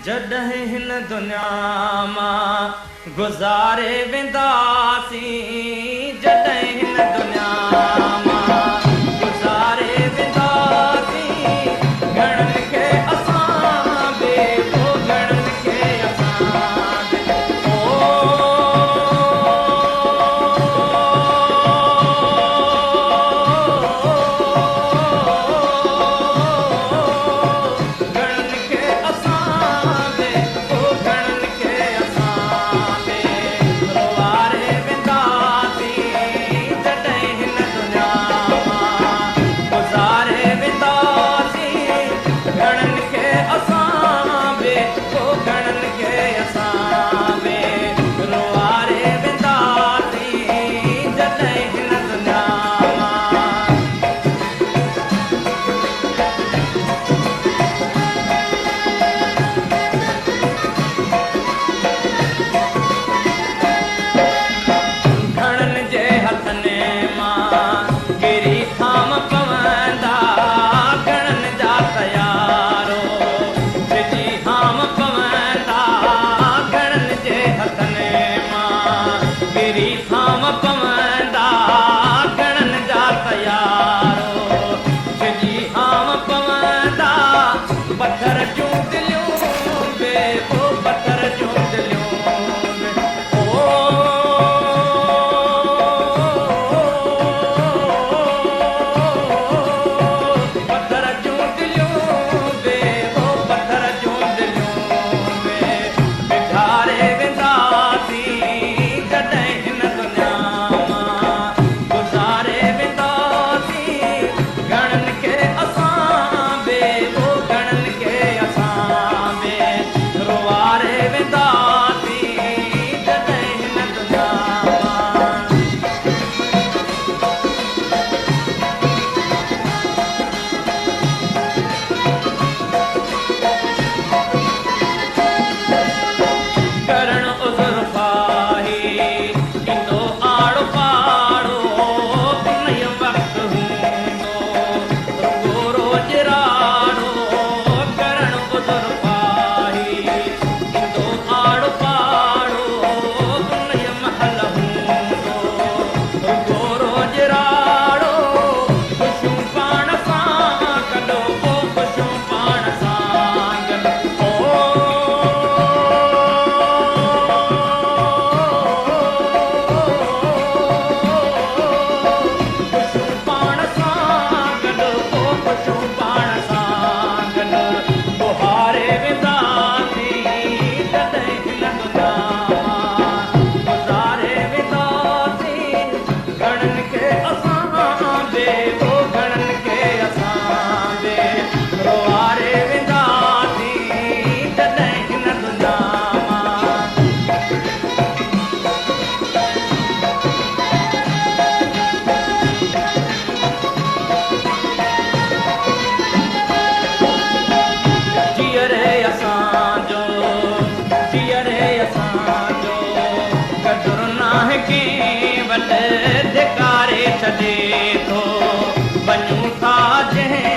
جڏهن هن دنيا مان گذاري وينداسين، جڏهن هن دنيا مان گذاري وينداسين، گهڻن کي اسان به پو گهڻن کي اسان به او. گهڻن کي اسان به او گهڻن کي اسان به روئاري وينداسين، جڏهن هن دنيا مان گذاري وينداسين، گهڻن کي اسان به او گهڻن کي اسان به روئاري وينداسين، جڏهن هن دنيا مان. گهڻن جي هٿن مان ڪري ٿام پوندا، گهڻن جا تيارو ڊڄي هام پوندا، گهڻن جي هٿن مان ڪري ٿام پوندا، گهڻن جا تيارو ڊڄي هام پوندا، پٿر جون دليون به پو پٿر جون دليون به او. پٿر جون دليون به او پٿر جون دليون به پگهاري وينداسين، جڏهن هن دنيا مان گذاري وينداسين، گهڻن کي اسان به او گهڻن کي اسان به روئاري وينداسين، جڏهن هن دنيا مان. ڪرڻ عذر خواهي ايندو آڙو پاڙو، انهيء وقت هوندو رڳو روڄ راڙو، ڪرڻ عذر خواهي ايندو آڙو پاڙو، انهيء مهل هوندو رڳو روڄ راڙو، خوشيون پاڻ سان گڏ پو خوشيون پاڻ سان گڏ او. خوشيون پاڻ سان گڏ پو خوشيون پاڻ سان گڏ ٻهاري وينداسين، جڏهن هن دنيا مان گذاري وينداسين، گهڻن کي اسان به او گهڻن کي اسان به روئاري وينداسين، جڏهن هن دنيا مان. جيئري اسان جو، جيئري اسان جو قدر ناهي ڪنهن وٽ، ڌڪاري ڇڏي ٿو، وڃون ٿا جنهن